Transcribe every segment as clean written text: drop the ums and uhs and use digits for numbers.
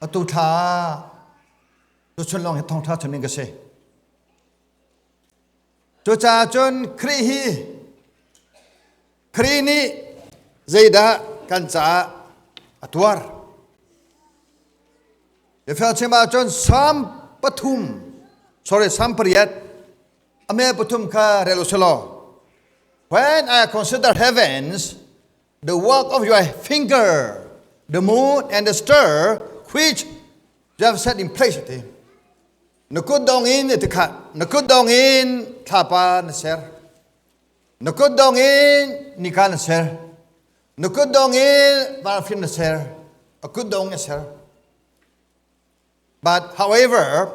Atu thla tuchun lawng hi thawngṭha chim ding ka si. Cucaah cun Khrih hi Khrih nih zeidah kan caah a tuar? Biafel chim ahcun Psalm pathum, sorry, Psalm pariat, a me pathum kha rel u selaw. When I consider heavens, the work of your finger, the moon and the star which you have set in place ti. Na kut dong in ti kha, na kut dong in thlapa na ser. Na kut dong in nika na ser. Na kut dong in varfin na ser. A kut dong na ser. But however,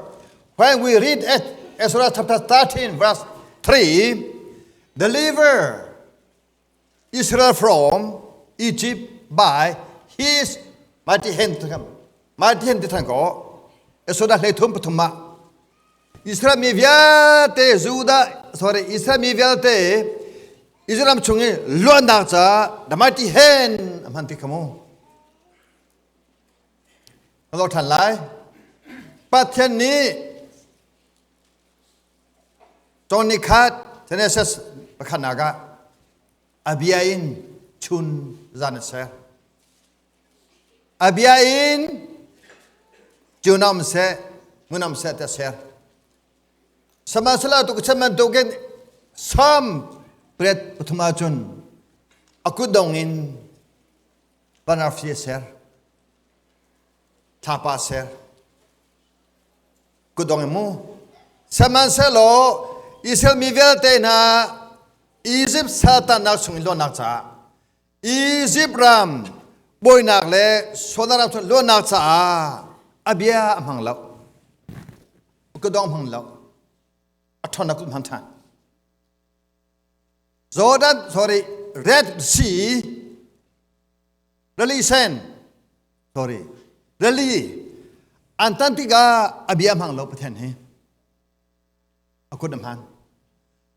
when we read at Ezra chapter 13 verse 3, deliver Israel from Egypt by his mighty hand mighty hand ti than ko Exodus hlei thum pathum ah Israel mi vialte Judah sorry Israel mi vialte Israel ram chung i luannak ca the mighty hand a hman ti kha mu Lo than lai Pathian nih Cawn ni khat Genesis pakhatnak ah a bia in chun zan a ser. A bia in cunam seh, munam seh te ser. Sihmanhsehlaw tu chan bantukin Psalm pret pathum ahcun a kutdong in vanarfi a ser, thlapa a ser. Kutdong in mu. Sihmanhsehlaw Israel mi vialte hna Egypt saltannak chung in luatnak caah Egypt ram bawinak le sualnak ram chung luatnak caah a bia a hmang lo. Kutdong hmang lo. A ṭhawnnak kut hmang ṭhan. Jordan, sorry, Red Sea, Rili Sen, sorry, rili an tan tikah a bia hmang lo Pathian hi a kut a hman.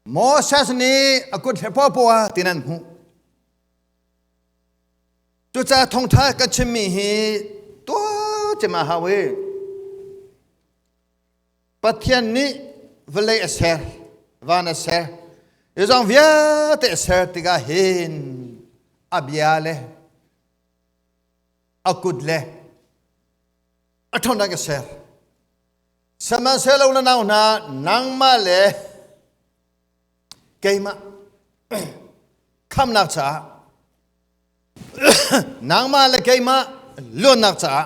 Moses nih a kut he popoa tin an hmuh. Cucaah thawngṭha kan chimmi hi tuah cem a hau i Pathian nih vawlei a ser, van a ser, i zong vialte a ser tikah hin a bia le a kut le a ṭhawnnak a ser. Sihmanhsehlaw na nau hna nangmah le keimah khamnak caah nangmah le keimah luannak caah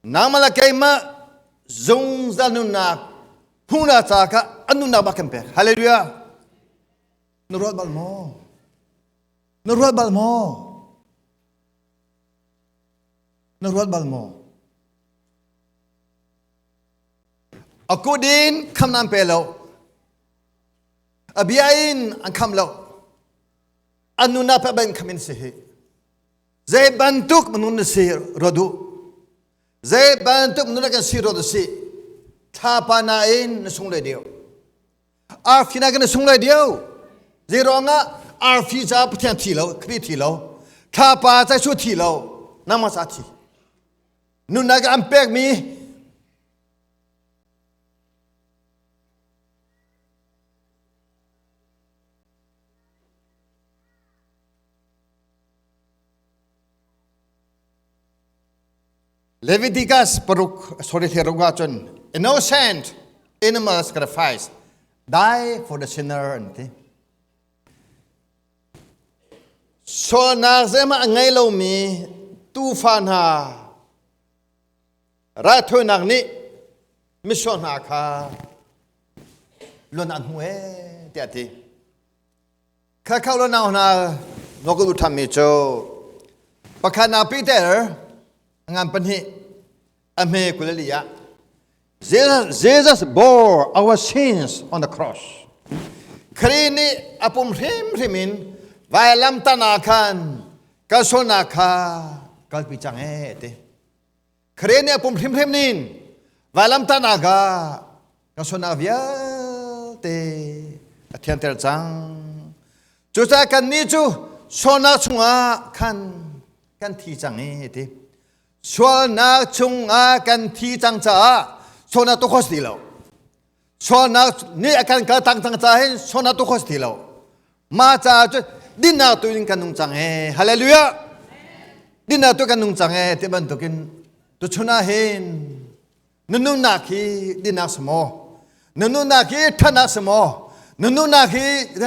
nangmah le keimah zungzal nunnak hmuhnak caah kha an nunnak bak kan pek. Hallelujah. Na ruat bal maw? Na ruat bal maw? Na ruat bal maw? A kut in kham nan pe lo. A bia in an kham lo. An nunnak pe ban kham in si hi. Zei bantuk minung na si ruat u. Zei bantuk minung na kan si ruat u si. Thlapa nain na sung le deu. Arfi na kan sung lai deu. Zei ruangah arfi ca Pathian thi lo, Khrih thi lo, thlapa ca su thi lo, nangmah ca thi. Nunnak an pekmi Leviticus paruk sorry thleruk ahcun innocent animal sacrifice die for the sinner an ti. Sualnak zeihmah a ngei lomi tuufa hna raithawinak nih misual hna kha luan an hmu ee tiah a ti. Kha kho lo nau hna nok u thammi cu pakhat nak Peter ngan pahnih a hme kulali ah Jesus bore our sins on the cross. Khrih nih a pum hrimhrim in vailam tan ah khan kan sualnak kha kalpi cang ee ti. Khrih nih a pum hrimhrim nin vailam tan ah ka kan sualnak vialte a thianter cang. Cucaah kannih cu sualnak chungah khan kan thi cang i ti. Sualnak chungah kan thi cang caah sualnak tuah khawh si ti lo. Sualnak nih a kan kaltak cang caah hin sualnak tuah khawh si ti lo. Mah caah cun dinnak tu in kan nung cang he. Hallelujah! Dinnak tu kan nung cang he ti bantukin tuchun ah hin na nunnak hi dinnak si maw? Na nunnak hi ṭhatnak si maw? Na nunnak hi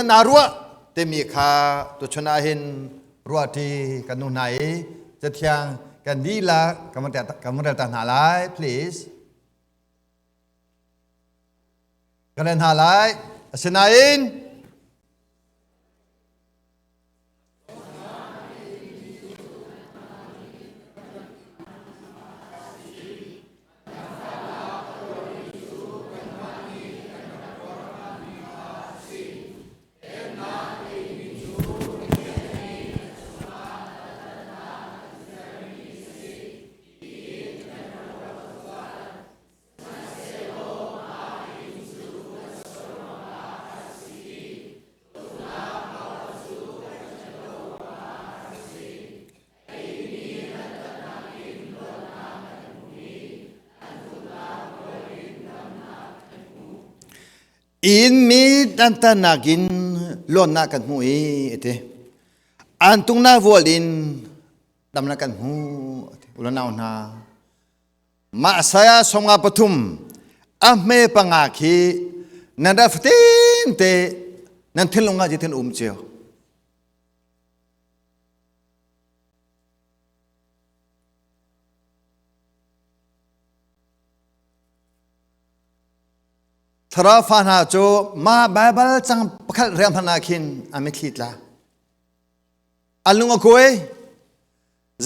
naa ruah timi kha tuchun ah hin ruahṭi kan nu hna i cathiang kan dihlak kan van rel ta hna lai please. Kan rel hna lai. Asinain Inn mi dantatnak in luatnak kan hmu i a ti. An tungnak vual in damnak kan hmu a ti. U le nau hna, mah saya songa pathum a hme panga khi nan rak fatin te nan thinlung ah zeitin um cio. Thlarau fa hna cu mah Baibal cang pakhat rel hmanh ah khin a mitthli tla. An lung a kuai.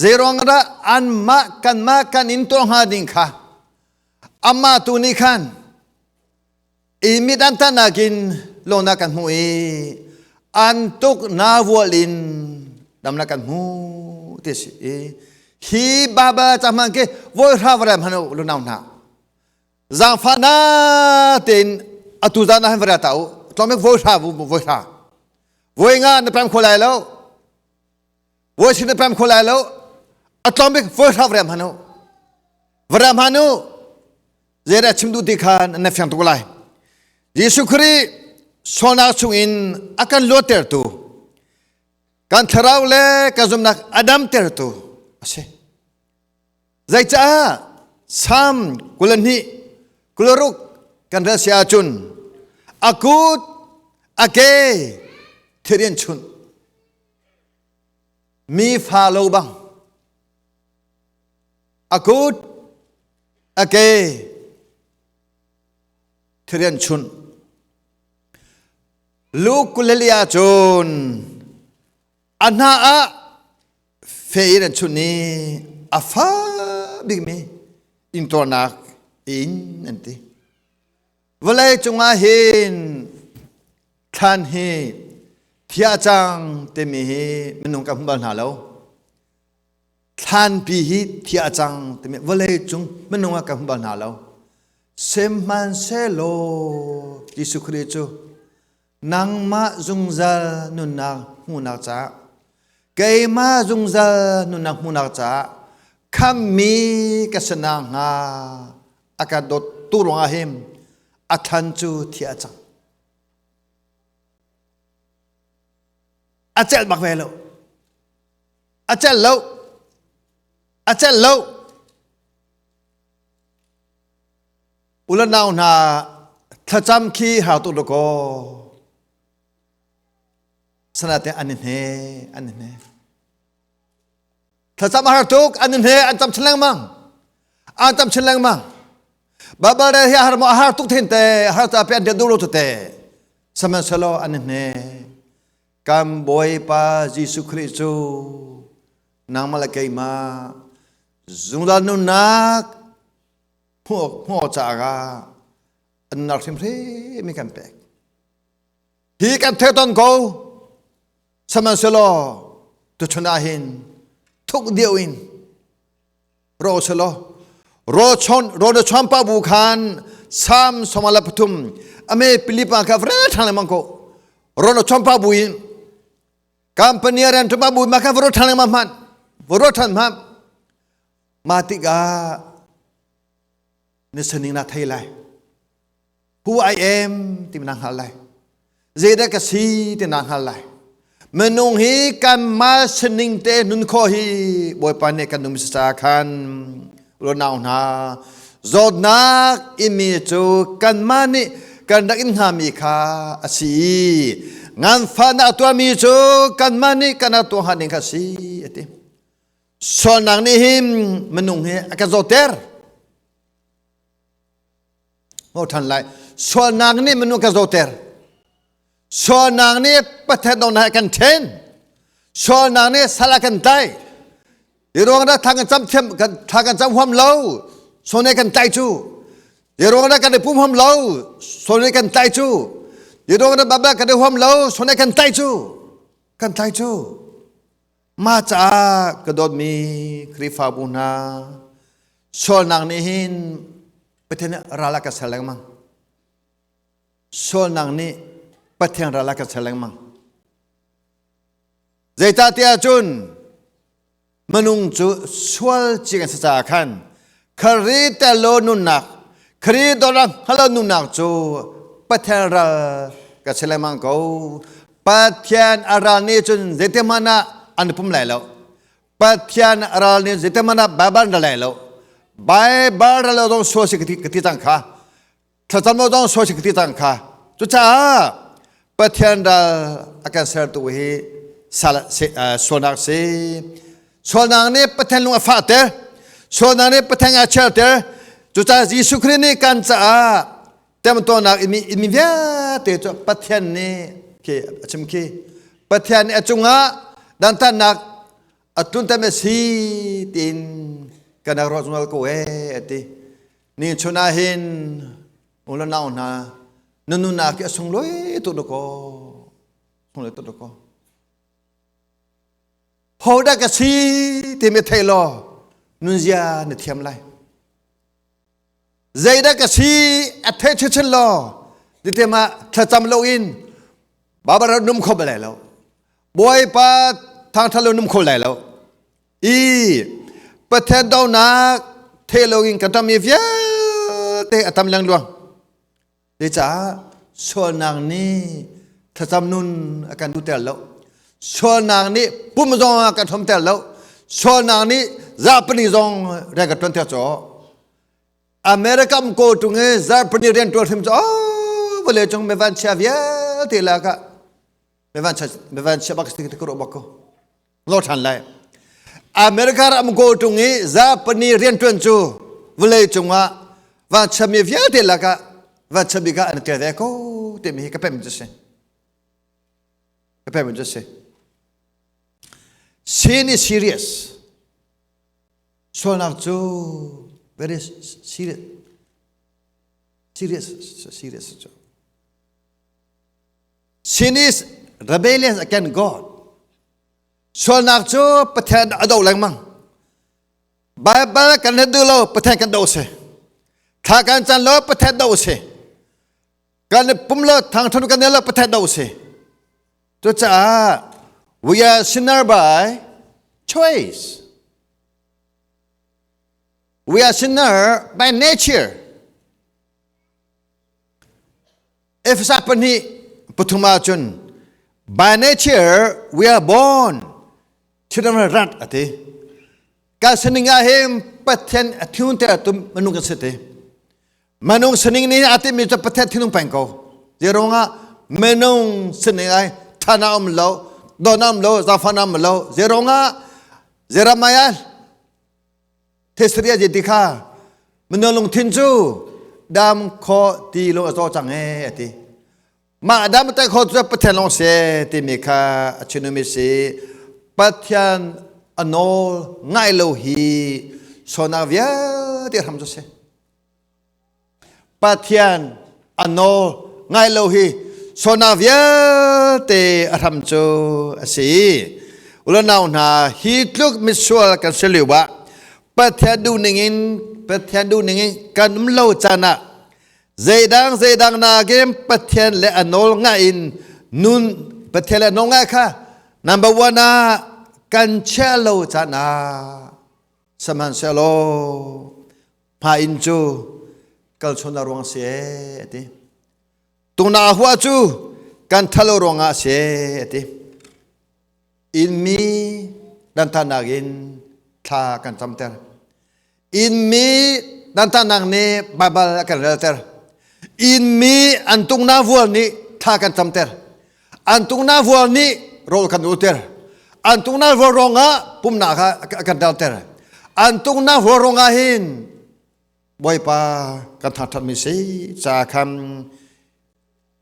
Zeiruang dah anmah kanmah kan in tuah hnga ding kha amah tu nih khan i mit an tannak in lawnak kan hmu i an tuk na vual in damnak kan hmu ti si i hi Baibal cang hmanh khi voi hra va rem han u lunau hna. Zaangfah na tein atu zan ah hin va ra ta u. Tlawm voi hra voi hra. Voi nga na pem kho lai lo. Voi sin na pem kho lai lo. A tlawm bik voi hra va rem han u. Va rem han u. Zeidah chim duh ti kha na fiang tuk lai. Jesuh Khrih sualnak chungin a kan luattertu kan thlarau le kan zumhnak a damtertu a si. Zeicah Salm 22 26 kan rel si ahcun a kut a ke thirian chunh mi fa lo bang a kut a ke thirian chunh Luke 24 cun A hna ah fe in an chunh i a fa bikmi intuarnak in an ti. Vawlei cungah hin thlan hi thiah cang timi hi minung kan hmu bal hna lo. Thlanpi hi thiah cang timi vawlei cung minung ah kan hmu bal hna lo. Sihmanhsehlaw Jesuh Khrih cu nangmah zungzal nunnak hmuhnak caah keimah zungzal nunnak hmuhnak caah khammi ka si nakhnga a ka dawt tu ruangah hin a thlan cu thi a cang a celh bak ve lo a celh lo a celh lo Ula nau hna thlacam khi har tuk dakaw. Sanate an i hne, an i hne. Thlacam a har tuk, an i hne, an cam chin lengmang. An cam chin lengmang. Babal re hi a har maw a har tuk thin te, har ta pe an duh lo te. Sihmanhsehlaw an i hne. Kan Bawipa Jesuh Khrih cu nangmah le keimah zungzal nunnak hmuh caah an nar hrimhrim i kan pek. Hi kan thei ton ko sihmanhsehlaw tuchun ah hin thuk deuh in ro selaw ro chon ro na chon pa bu khan sam somala pathum ame pilipa kha vre thang le mang ko ro na chon pa bu in company ran pa bu ma kha vro thang le ma man vro than ma. Mah tikah na sining na thei lai. Who I am timi na hngalh lai. Zeidah ka si ti na hngalh lai. Minung hi kanmah sining te nun khawh hi Bawipa nih kan nung sa khan nau hna zawtnak imi cu kanmah nih kan rak in hngami kha a si i nganfahnak tuahmi cu kanmah nih kan rak tuah ning kha a si a ti. Sualnak nih hin minung hi a kan zawtter. Ngo ṭhan lai. Sualnak nih minung kan zawtter. Sualnak nih Pathian dawtnak he kan ṭhen. Sualnak nih sal a kan tlai. Hi ruang dah thla kan cam thiam kan thla kan cam huam lo. Sual nih kan tlai cu. Hi ruang dah kan i pum huam lo. Sual nih kan tlai cu. Hi ruang dah Bible kan i huam lo. Sual nih kan tlai cu. Kan tlai cu. Mah caah ka dawtmi Khrihfabu hna, sualnak nih hin Pathian nih ral a ka ser lengmang. Sualnak nih Pathian ral a ka ser lengmang. Zeicahtiah cun minung cu sual ci kan si caah khan Khrih tel lo nunnak, Khrih dawtnak hngal lo nunnak cu Pathian ral ka si lengmang ko. Pathian a ral nih cun zeitihmanh ah an pum lai lo. Pathian a ral nih zeitihmanh ah Baibal an ra lai lo. Baibal ral lo zong sual si ka ti, ka ti cang kha. Thlacam lo zong sual si ka ti cang kha. Cucaah Pathian ral a kan sertu hi sualnak si. Sualnak nih Pathian lung a fahter. Sualnak nih Pathian a chiarter. Cucaah Jesuh Khrih nih kan caah temtuarnak in mi vialte cu Pathian nih khi a chim khi Pathian nih a cungah dantatnak a tlunter mi si tiin kan rak ruah zungzal ko ee a ti. Ni chun ah hin u le nau hna na nunnak hi a sunglawi tuk dakaw sunglawi tuk dakaw hodah ka si timi thei law nunzia na thiam lai zeidah ka si a thei chinchin law ti ma thlacam loin Barbara num kho balai lo Bawipa thangthat lo num kho lai lo i Pathian donak the loin kan tam mi vialte a tam lengluang Zeicah sualnak nih thlacam nun a kan duhter lo. Sualnak nih pum zong a kan hromter lo. Sualnak nih zarhpini zong rian kan ṭuanter caw. America um ko ṭung i zarhpini rian ṭuan hrim cu oh vawlei cung mi vanchia vialte lakah mi vanchia mi vanchia bak si ka ruah bak ko. Lo ṭhan lai. America ram ko ṭung i zarhpini rianṭuan cu vawlei cungah vanchiami vialte lakah vanchia bik ah an tel ve ko timi hi ka pem cu si. Ka pem cu si. Sin is serious. Sualnak cu very serious. Serious, serious cu. Sin is rebellion against God. Sualnak cu Pathian a do lengmang. Baibal kan let duh lo Pathian kan do si. Thla kan can lo Pathian do si. Kan pum lo thangthan kan lo Pathian do si. Cucaah we are sinner by choice. We are sinner by nature. Efesa pahnih pathum ahcun by nature we are born children of wrath a ti. Ka sining ah hin Pathian a thinlung te tu minung kan si ti. Minung sining nih a timi cu Pathian thinlung peng ko. Zeirungah minung sining ai thana um lo, don um lo, zafan um lo. Zeirungah Jeremiah Thesria ti kha minung lungthin cu dam kho ti lo a zaw cang ee a ti. Mah dam te kho cu Pathian lawng si timi kha a chimmi si. Pathian a nawl ngai lo hi sualnak vialte hram cu si. Pathian a nawl ngai lo hi sualnak vialte a hram cu a si. Ulanau hna hi tluk misual kan si lio ah Pathian duh ningin Pathian duh ningin kan um lo caan ah zeidang zeidang nakin Pathian le a nawl ngai in nun Pathian le a nawl ngai kha number one ah kan chia lo caan ah. Sihmanhsehlaw hma in cu kalchun a ruang si ee a ti. Tungna hua cu kan thalo ruangah a si ee a ti. Inmi dantatnak in thla kan camter. Inmi dantatnak nih Baibal a kan relter. Inmi an tungna vual nih thla kan camter. An tungna vual nih rawl kan ulter. An tungna vual ruangah pumnak kha a kan telter. An tungna vual ruangah hin Bawipa kan thangṭhatmi si ca khan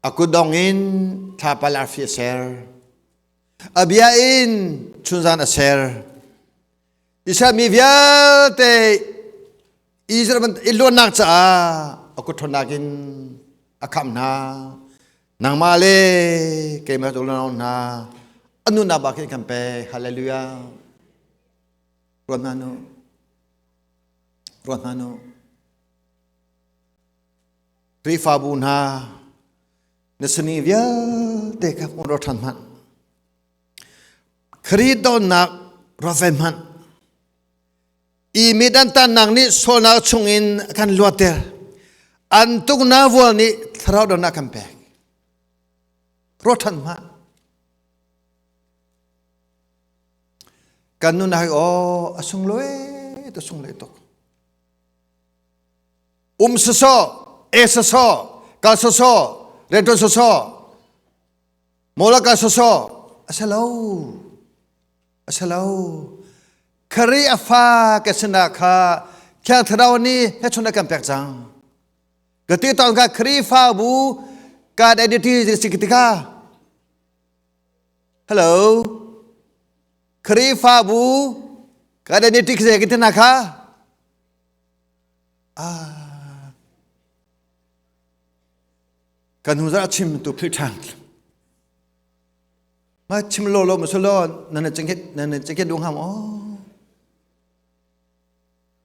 a kutdong in thlapa le arfi a ser. A bia in chunzan a ser. Israel mi vialte Israel i luatnak caah a kut ṭhawnnak in a khamh hna. Nangmah le keimah tu hna a nunnak bak hin kan pek. Hallelujah. Ruat hna nu. Ruat hna u. Khrihfabu hna na sani vialte kha hmun ro ṭhan hmanh. Khrih dawtnak ruat ve hmanh. I mi dantatnak nih sualnak chungin a kan luatter. An tuknak vual nih thlarau dawtnak kan pek. Ruat ṭhan hmanh. Kan nun ah aw a sunglawi ta sunglawi tuk. Um sawsawh, e sawsawh, kal sawsawh, rianṭuan sawsawh, mawla kal sawsawh, a si lo. A si lo. Khari a fa ka sinah kha Thiang Thlarau nih hechun a kan pek cang. Ka ti tawn ka Khrihfabu ka identity si tikha Hello. Khrihfabu kan identity se ki tina kha. Ah. Kan hu za chim tu phil than. Ma chim lo lo ma lo na na chengket na na chengket dung ham oh.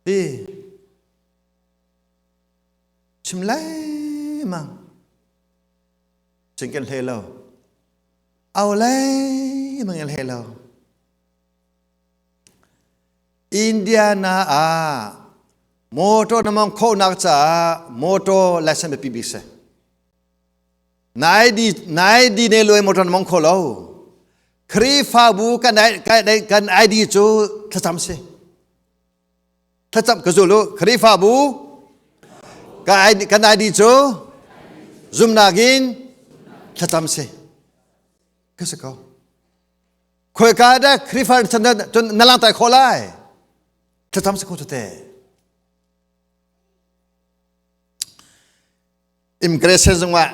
Ti. Chim lai mang. Chengket hle lo. Au lei mang el he lo. Indiana ah motor na mong khonak caah motor license biapi bik si. Na ID na ID ne luai motor na mong kho lo. Khrihfabu kan kan ID cu thlacam si. Thlacam ka zul u. Khrihfabu kan ID cu zumnak in thlacam si. Ka si ko. Khoika dah Khrihfa cun na langtai khawh lai? Thlacam si ko cu te. Immigration zungah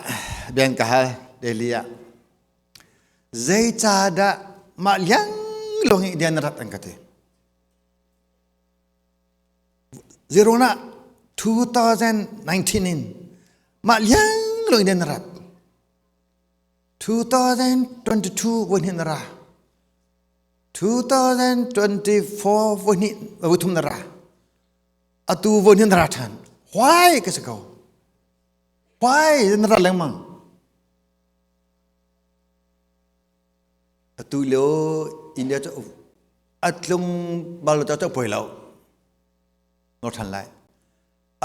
bian ka hal Delhi ah. Zeicahdah mah liang lawng hi India na rat an ka ti. Zirona 2019 in mah liang lawng in na rat. 2022 voi hnih na ra. 2024 voi hnih voi thum na ra. Atu voi hnih na ra ṭhan. Why ka si ko? Why na rat lengmang? Atu lio India cu a tlung bal lo cu poi lo. No ṭhan lai.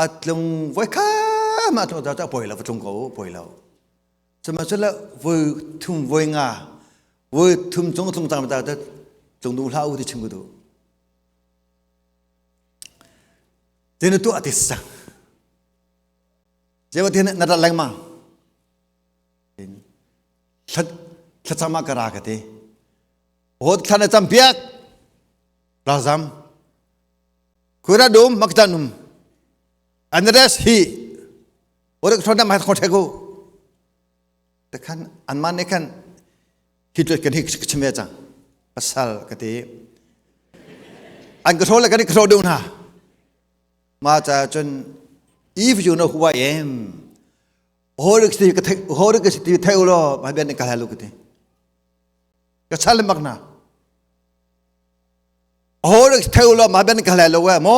A tlung voi kha ma tlung cu poi lo, va tlung ko poi lo. Sihmanhsehlaw voi thum voi nga voi thum cung tlung cang ta tlung duh hlah u ti chim ka duh. Tin tuah ti sang. Zewa tin na rat lengmang. Thlacam ah ka ra ka ti. Hot thla na cam piak. Ralzam. Kura dum maktanum. Anres hi. Ore thon ma khon thego. Te khan an man ne khan hi tu kan hi chim ve chang. Pasal ka ti. An ka thol le kan ka thol deuh hna. Ma cha chun if you know who I am Horik si ka thei horik si ti thei ulo ma ben ka halu ka ti. Ka chal mak na. Horik thei ulo ma ben ka halu we mo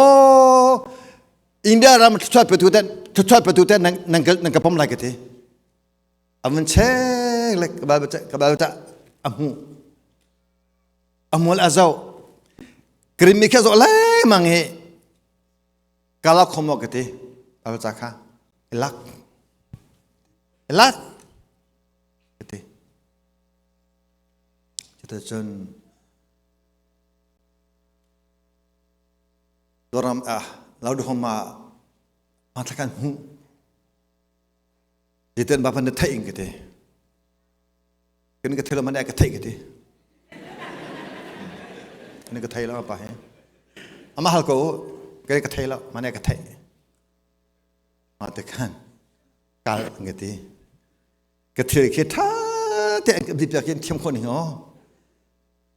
India ram thuat petu ten thuat petu ten nang nang nang ka pom lai ka ti. Amun chek le ka bal ka bal ta amu amul azau. Krimi kha zo lengmang hi kala khomo ka ti al cha kha ilak ilak ka ti. Cuticun Doram ah Lauduhom ah hmanthlak kan hmuh. Titan bapa na theih ka ti. Kan ka thei lo man ka theih ka ti. Kan ka thei lo pa he. Ama hal ko kan ka thei lo man ka theih. Ma te khan kal ka ti. Ka thil khi tha te an ka bip kin thiam kho ning o.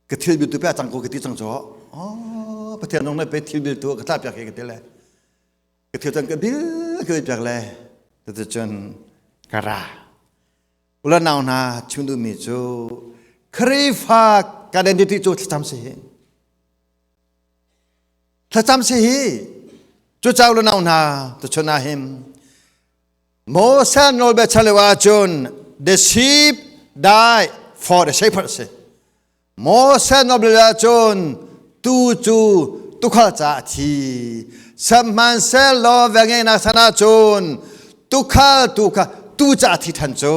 Ka thil bil tu pe chang ko ka ti chang cho. Oh Pathian nong na pe thil bil tu ka tla piak ke ka ti le. Ka thil cang ka bil ka piak le. Cuticun ka ra. Ula nau hna chim duhmi cu Khrihfa kan identity cu thlacam si hi. Thlacam si hi. Cu cau ula nau hna tuchun ah hin Moses nawlbia chan lio ahcun the sheep die for the shepherd si. Moses nawlbia ahcun tu cu tukhal ca a thi. Sihmanhsehlaw velngeihnak chan ahcun tukhal tu kha tu ca a thi ṭhan cu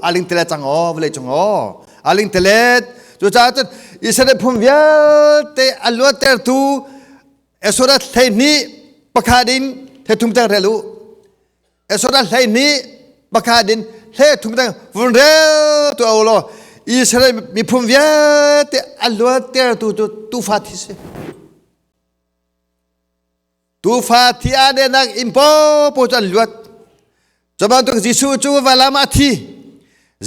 a lingtelet cang aw vawlei cung aw a lingtelet. Cucaah cun Israel phun vialte a luattertu Exodus 12 pakhat in 33 tang rel u. Exodus 12 pakhat in 33 tang vun rel tu au law Israel miphun vialte a luattertu cu tuufa thi si. Tuufa thi a denak in popo cu an luat. Cu bantuk Jesuh cu vailam ah a thi.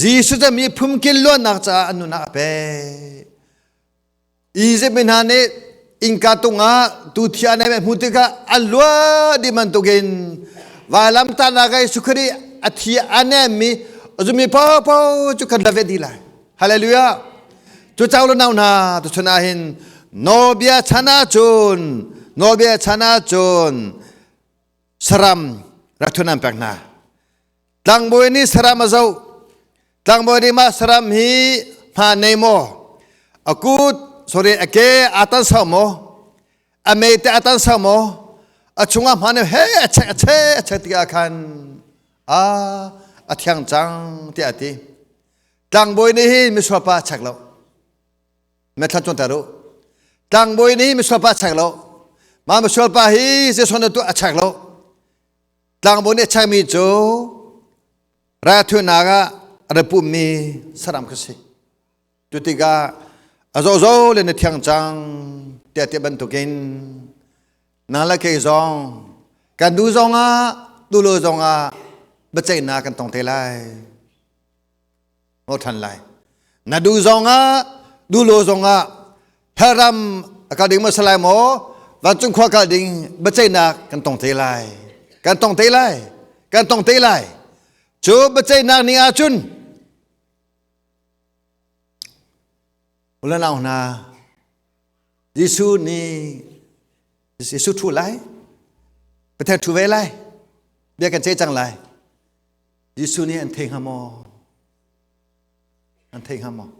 Jesuh cu miphun kil luatnak caah an nunnak a pek. Izipt mi hna nih innka tungah tu thi an hmuh tikah an luat dih bantukin vailamtahnak ah Jesuh Khrih a thi a nemmi zummi paohpaoh cu kan la ve dih lai. Hallelujah. Cu cau le nau hna tuchun ah hin nawlbia chan ahcun nawlbia chan ahcun saram rak thun an pek hna. Tlangbawi nih saram a zoh. Tlangbawi nih mah saram hi hma nei maw? A kut, sorry, a ke aa tan sau maw? A mei te aa tan sau maw? A chungah hma nei he a chek a chek a chek tikah khan a a thiang cang tiah a ti. Tlangbawi nih hin misual pa a chek lo. Methla cuan ter u. Tlangbawi nih misual pa a chek lo. Mah misual pa hi zeison na tuah a chek lo. Tlangbawi nih a chekmi cu raithawinak ah a ra pummi saram kha si. Cu tikah a zozo le na thiang cang tiah ti bantukin nang le kei zong kan duh zongah duh lo zongah biaceihnak kan tong te lai. Ngo ṭhan lai. Na duh zongah duh lo zongah hellram a kal ding maw si lai maw vancung khua kal ding biaceihnak kan tong te lai. Kan tong te lai. Kan tong te lai. Cu biaceihnak ni ahcun ulanau hna Jesuh nih Jesuh thu lai Pathian thu ve lai bia kan ceih cang lai Jesuh nih an thei hnga maw? An thei hnga maw?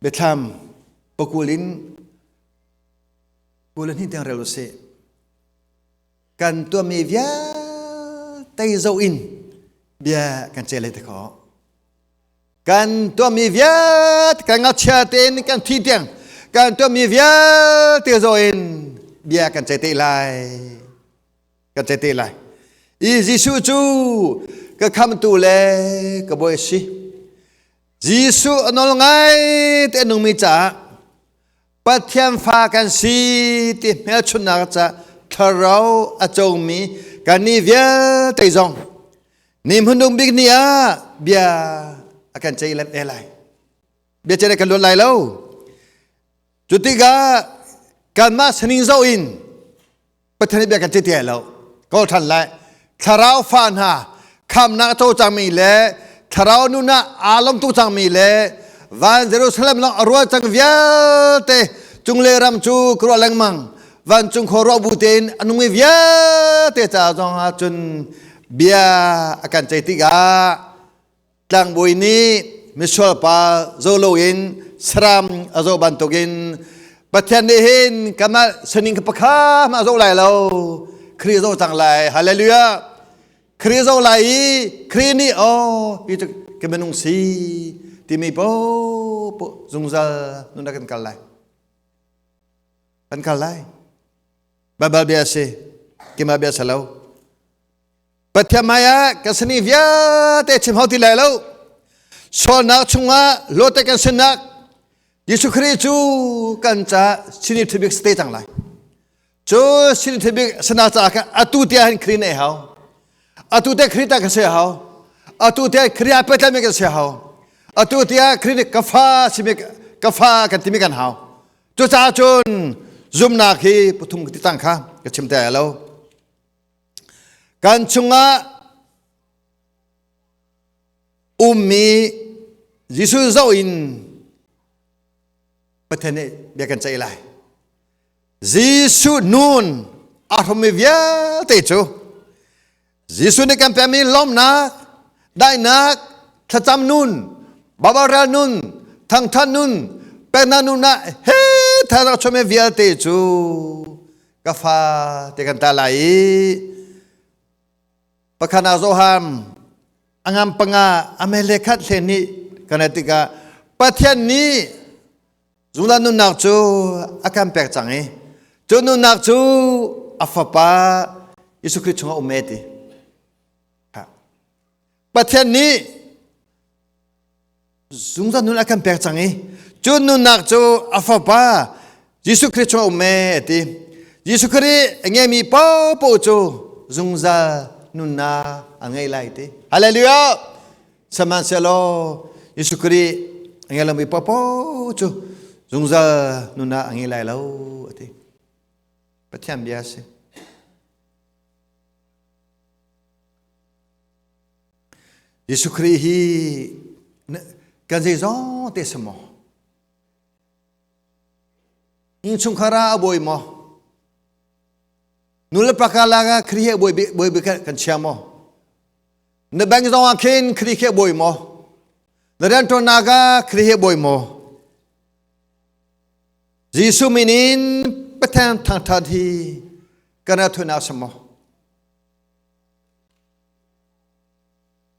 Biathlam pakul in kul in tiang rel usih. Kan tuahmi vialte zoh in bia kan cel te kho. Kan tuahmi vialte kan ngakchia tein kan thi tiang kan tuahmi vialte zo in bia kan ceih te lai. Kan ceih te lai. I Jesuh cu ka khamtu le ka bawi a si. Jesuh a nawl ngai te a nungmi caah Pathian fa kan si ti hmelchunhnak caah thlarau a comi kannih vialte zong ni hmanung bik ni ah bia a kan ceih lem lai. Bia ceih kan luat lai lo. Cu tikah kanmah saning zoh in Pathian nih bia kan ceih ti lo. Kawl ṭhan lai. Thlarau fa hna khamnak a co cangmi le thlarau nun ah aa lawm tuk cangmi le van Jerusalem lawng a rual cang vialte cunglei ram cu ka ruah lengmang vancung khua ruah bu tein a nungmi vialte ca zong ah cun bia a kan ceih tikah tlangbawi nih misual pa zo loin saram a zoh bantukin Pathian nih hin kanmah sining kha pakha hmah a zoh lai lo. Khrih a zoh cang lai. Hallelujah. Khrih a zoh lai i Khrih nih oh hi cu ka minung si timi popoh zungzal nun ah kan kal lai. Kan kal lai. Baibal bia a si. Keimah bia si lo. Pathian hmaiah kan sani vialte chim hau ti lai lo. Sualnak chungah lote kan sinak Jesuh Khrih cu kan ca sini thibik ste cang lai. Cu sini thibik sana caah khan atu tiah hin Khrih nei hau. Atu te Khrih ta kan si hau. Atu te Khrih a petlami kan si hau. Atu tiah Khrih nih ka fa simi ka fa kan timi kan hau. Cucaah cun zumnak hi pathum ti tang kha ka chim te lo. Kan chungah ummi Jesuh zoh in Pathian nih bia kan ceih lai. Jesuh nun a hrummi vialte cu Jesuh nih kan pekmi lawmhnak, daihnak, thlacam nun, babarel nun, thangthat nun, peknak nun ah he thazaang chuahmi vialte cu ka fa te kan ta lai i pakhat ah Johan a ngam panga a mele khat hlen nih kan tikah Pathian nih zungzal nunnak cu a kan pek cang i cu nunnak cu a fapa Jesuh Khrih chungah um e ti Pathian nih zungzal nun a kan pek cang i cu nunnak cu a fapa Jesuh Khrih chung a um e ti. Jesuh Khrih a ngeimi paohpaoh cu zungzal nunnak an ngei lai ti. Hallelujah! Sihmanhsehlaw Jesuh Khrih a ngei lomi paohpaoh cu zungzal nunnak a ngei lai lo a ti. Pathian bia a si. Jesuh Khrih hi kan zeizong te si maw? Innchungkhar ah a bawi maw? Nu le pa karlak ah Khrih hi a bawi bawi bik kan chia maw? Na bank zong ah khin Khrih khi a bawi maw? Na rianṭuannak ah Khrih hi a bawi maw? Jesuh min in Pathian thangṭhat hi kan rak thunak si maw?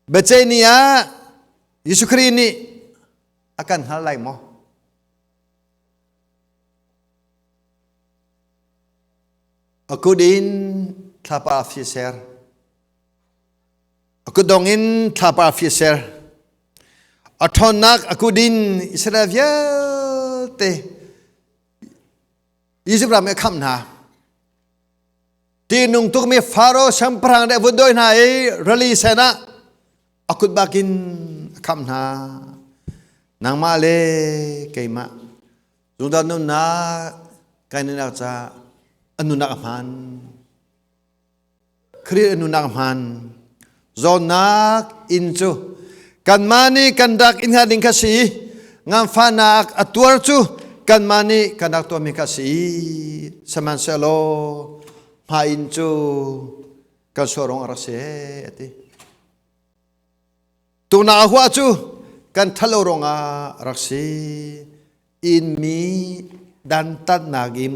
Biaceih ni ah Jesuh Khrih nih a kan hngal lai maw? A kut in thlapa a fiser. A kutdong in thlapa a fiser. A ṭhawnnak a kut in Israel vialte Izipt ram i a khamh hna. Tihnung tukmi Faro siangpahrang nih a vun dawi hna i rili sen ah a kut bakin a khamh hna. Nangmah le keimah zungzal nunnak kai nunnak caah a nunnak a hmaan. Khrih a nunnak a hmaan. Zawnnak inn cu kanmah nih kan rak in hnga ding kha si. Nganfahnak a tuar cu kanmah nih kan rak tuahmi kha si. Sihmanhsehlaw hma inn cu kan suarong a rak si a ti. Tuna hua cu kan ṭhalo ruangah rak si. Inmi dantatnak in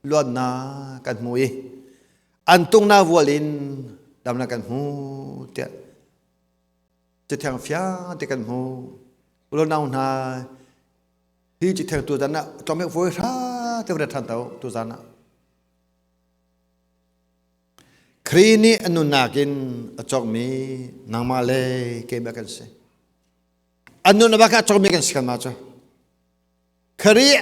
luatnak kan hmu i an tungnak vual in damnak kan hmu tiah cathiang fiang te kan hmu. Ulonau hna hi cathiang tuzan ah tlawm voi hra te va ṭhan to tuzan ah. Khrih nih a nunnak in a cawkmi nangmah le keimah kan si. A nun bak a cawkmi kan si kanmah cu. Khrih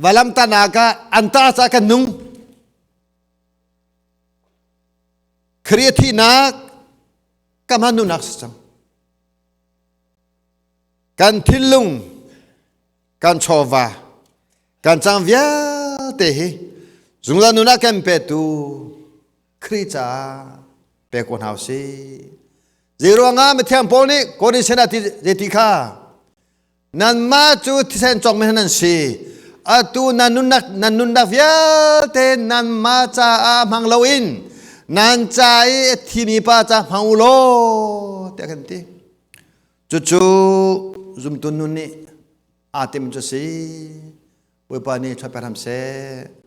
valamtanak ah an ta caah kan nung. Khrih a thihnak kamah nunnak si cang. Kan thinlung, kan chawva, kan cang vialte hi zungzal nun ah kan petu Khrih caah pe ko hna usih. Zei ruangah mithiang Paul nih Korin sinah ti zeiti kha nanmah cu thisen cawkmi nan si atu nan nunnak nan nunnak vialte nanmah caah hmang loin nan ca i a thimi pa ca hmang u law tiah kan ti. Cucu zumtu nun nih aa tim cu si. Bawipa nih ṭhat pe hram seh.